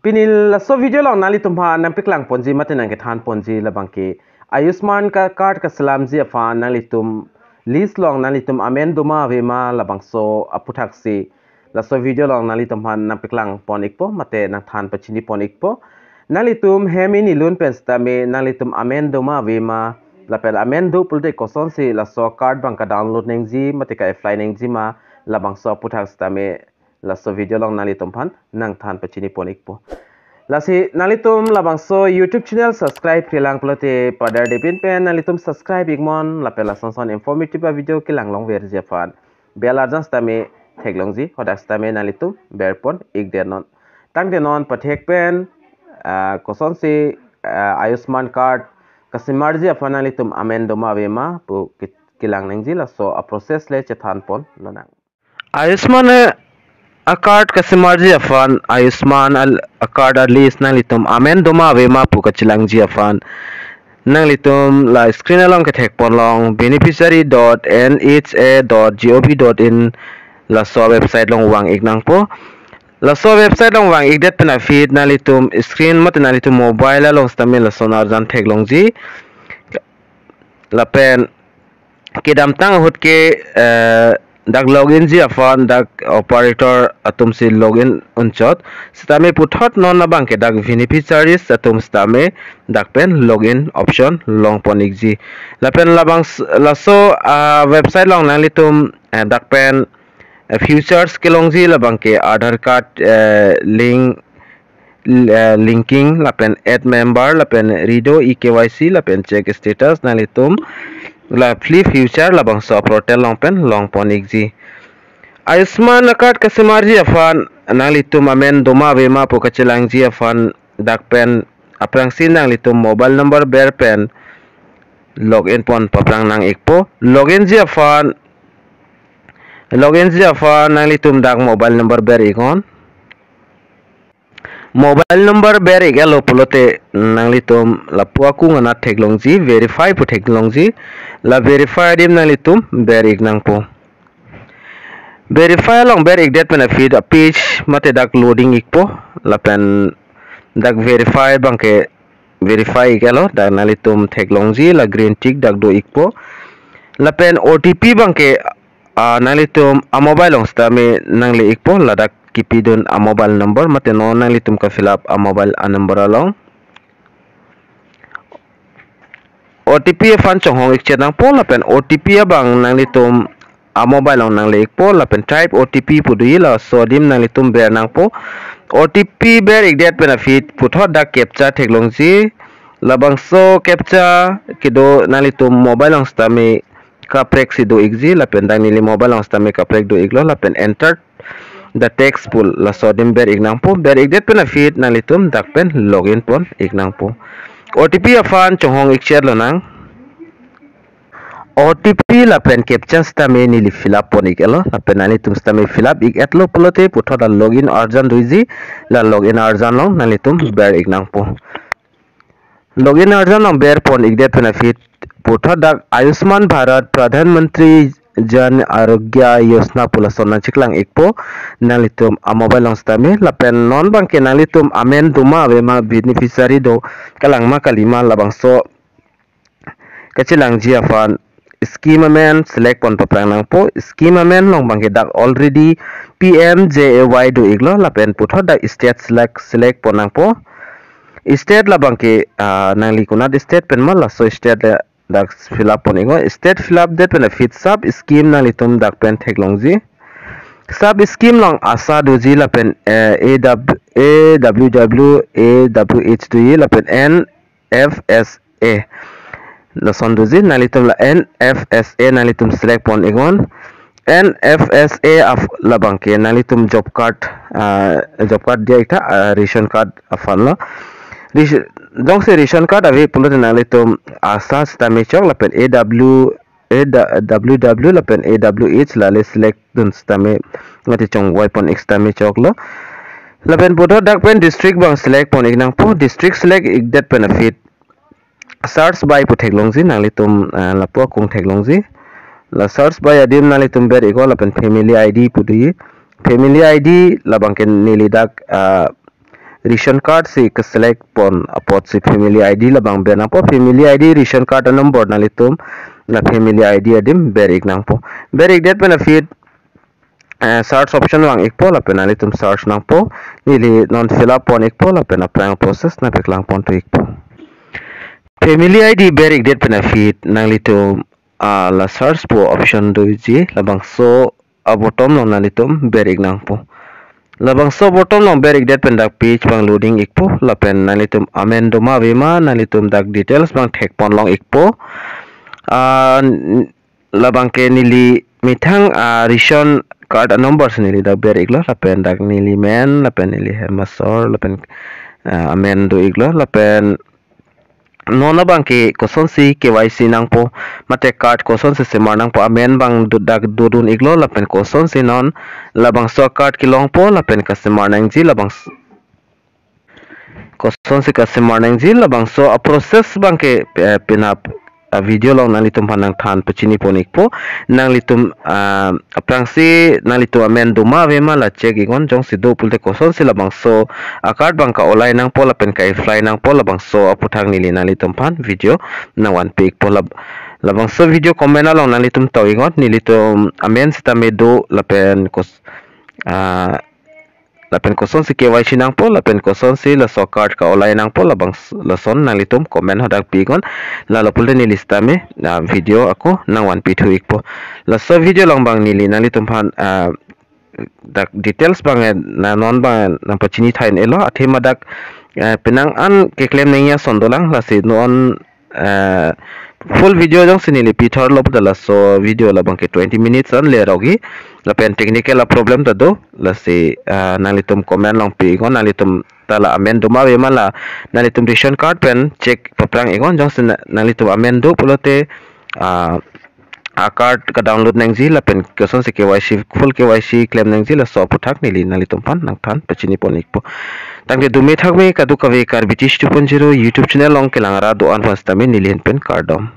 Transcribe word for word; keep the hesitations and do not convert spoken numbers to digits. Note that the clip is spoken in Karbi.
Pini laso video along nanglitum aphan nangpaklang ponji mate nangkethan ponji labangke Ayushman ka card kaselamji aphan nanglitum list along nanglitum amen doma avema labangso aphuthaksi laso video along nanglitum aphan nangpaklang pon ikpo mate nangthan pachini pon ikpo. Nanglitum hem inilun pen sitame nanglitum amen doma avema lapen amen do pulote kosonsi laso card abang ka download nangji mate ka apply nangji ma labangso aphuthaksi sitame laso video along nanglitum aphan nangthan pachini pon ikpo. Lasi nanglitum labangso YouTube channel subscribe-kre lang pulote padar depin pen nanglitum subscribe iknon lapen lason son informative avideo kelang longverji aphan bell arjan sitame theklongji hadak sitame nanglitum ber pon ikdet non. Tangte non pathek pen ah, kosonsi ah, Ayushman card kasemarji aphan nanglitum amen doma avema pu ke- kelang nangji laso a process le chethan pon lonang. Ayushman eh, a card kasemarji aphan Ayushman al a card a list nanglitum amen doma avema pu kachelangji aphan nanglitum la screen along kethek pon long beneficiary dot N H A dot gov dot in laso website along vang ik nangpo. Laso website along vang ikdet pen aphi nanglitum screen mate nanglitum mobile along sitame lason arjan theklongji. Lapen kedamtang ahut ke eh, dak login ji aphan dak operator atumsi login unchot sitame puthot non abangke dak beneficiaries atum sitame dak pen login option long pon ikji. Lapen labang s- laso ah, website along nanglitum eh, dak pen eh, features kelongji labangke Aadhaar card eh, link l- eh, linking lapen add member lapen redo E K Y C lapen check status nanglitum la flip feature labangso portal along pen long pon ikji. Ayushman a card kasemarji aphan nanglitum amen doma avema pu kachelangji aphan dak pen aphrangsi nanglitum mobile number ber pen login pon paphrang nang ikpo. Login ji aphan login ji aphan nanglitum dak mobile number ber iknon. Mobile number ber ik-etlo pulote nanglitum lapu akung anat theklongji verify pu theklongji. La verify adim nanglitum ber ik nangpo. Verify along ber ikdet pen aphi a page mate dak loading ikpo lapen dak verify abangke verify ik-etlo dak nanglitum theklongji la green tick dak do ikpo. Lapen O T P abangke ah, nanglitum a mobile along sitame nangle ikpo ladak kipidun a mobile number mate non nanglitum ka fill up a mobile a number along. O T P aphan chonghong ikchet nangpo lapen O T P abang nanglitum a mobile along nangle ikpo lapen type O T P pu doji laso adim nanglitum ber nangpo. O T P ber ikdet pen aphi puthot dak captcha theklongji. Labangso captcha kedo nanglitum mobile along sitame kaprek si do ikji lapen dak neli mobile along sitame kaprek do iklo lapen enter the text pu laso adim ber ik nangpo. Ber ikdet pen aphi nanglitum dak pen login pon ik nangpo. O T P aphan chonghong ikchet lonang. O T P lapen captcha sitame neli fill up pon ik-etlo lapen nanglitum sitame fill up ik-etlo pulote puthot la login arjan doji. La login arjan along nanglitum ber ik nangpo. Login arjan along ber pon ikdet pen aphi puthot dak Ayushman Bharat Pradhan Mantri Jan Arogya Yojana pu lason nangcheklang ikpo. Nanglitum a mobile along sitame lapen non abangke nanglitum amen doma avema beneficiary do kalang ma kali ma labangso kachelangji aphan scheme amen select pon paphrang nangpo. Scheme amen along abangke dak already P M J A Y do iklo lapen puthot dak state select select pon nangpo. State labangke ah, nangli konat state pen ma laso state le dak fill up pon iknon. State fill up det pen aphi sub scheme nanglitum dak pen theklongji. Sub scheme along ASHA doji lapen eh, A W A W A W H doji lapen N F S A. Lason doji nanglitum la N F S A nanglitum select pon iknon. N F S A af labangke nanglitum job card ah, job card diya iktha ah, ration card aphanlo. Ration- jongsi ration card ave pulote nanglitum ASHA sitame chok lapen A W A W W lapen A W H lale select dun sitame mate chongvoi pon ik sitame choklo. Lapen puthot dak pen district abang select pon ik nangpo. District select ikdet pen aphi search by pu theklongji nanglitum ah, lapu akung theklongji. La search by adim nanglitum ber iknon lapen family I D pu doji. Family I D labangke neli dak ah, ration card si keselect pon apotsi family I D labang ber nangpo. Family I D, ration card a-number nanglitum la family I D adim ber-ik nangpo. Ber-ikdet pen aphi, eh, search option vang-ikpo lapen nanglitum search nangpo. Neli non fill up pon-ikpo lapen aphrang process nangpaklang pon thu-ikpo. Family I D ber-ikdet pen aphi nanglitum, ah, la search pu option doji, labangso a-bottom along nanglitum ber-ik nangpo. Labangso a-bottom along ber-ikdet pen dak page abang loading-ikpo lapen nanglitum amen doma avema nanglitum dak details abang thek pon long-ikpo. Ah, n-, labang ke neli methang, ah, ration card a-number si neli dak ber-iklo lapen dak neli men lapen neli hem asor lapen, ah, amen do-iklo lapen non abang ke kosonsi K Y C nangpo, mate card kosonsi semar nangpo, amen abang do-, dak dodun-iklo lapen kosonsi non labangso card kelongpo lapen kasemar nangji labang s-, kosonsi kasemar nangji labangso a-process abang ke, eh, penap a-video along nanglitum aphan nangthan pachini pon-ikpo. Nanglitum, ah, aphrangsi nanglitum amen doma avema la check-iknon, jongsi do pulote kosonsi labangso a-card abang ka-olai nangpo lapen ka-apply nangpo labangso aphuthak neli nanglitum aphan video nangvanpi-ikpo. Lab-, labangso video comment along nanglitum tau-iknon, nelitum amen sitame do lapen kos-, ah, lapen kosonsi K Y C nangpo lapen kosonsi laso card ka-olai nangpo labang s-, lason nanglitum comment hadak pi-iknon. Lalo pulote neli sitame, ah, video ako nangvanpi thu-ikpo. Laso video along abang neli nanglitum aphan, ah, dak details abang, eh, na non abang nangpachini tha-un-elo, athema dak, eh, penang an keklem nangji ason dolang, lasi non, eh, full video jongsi neli pithorlo puta laso video labang ke twenty minutes an lerokji, lapen technical a-problem ta do, lasi, eh, nanglitum comment along pi-iknon, nanglitum ta la amen doma avema la nanglitum ration card pen check paphrang-iknon, jongsi na-, nanglitum amen do pulote, ah, a-card ka-download nangji lapen kosonsi K Y C, full K Y C klem nangji laso aphuthak neli nanglitum aphan nangthan pachini pon-ikpo. Tangte dome thakme kadokave Karbi Tish two point zero YouTube channel along kelang ra do-an aphan sitame neli ahin pen kardom.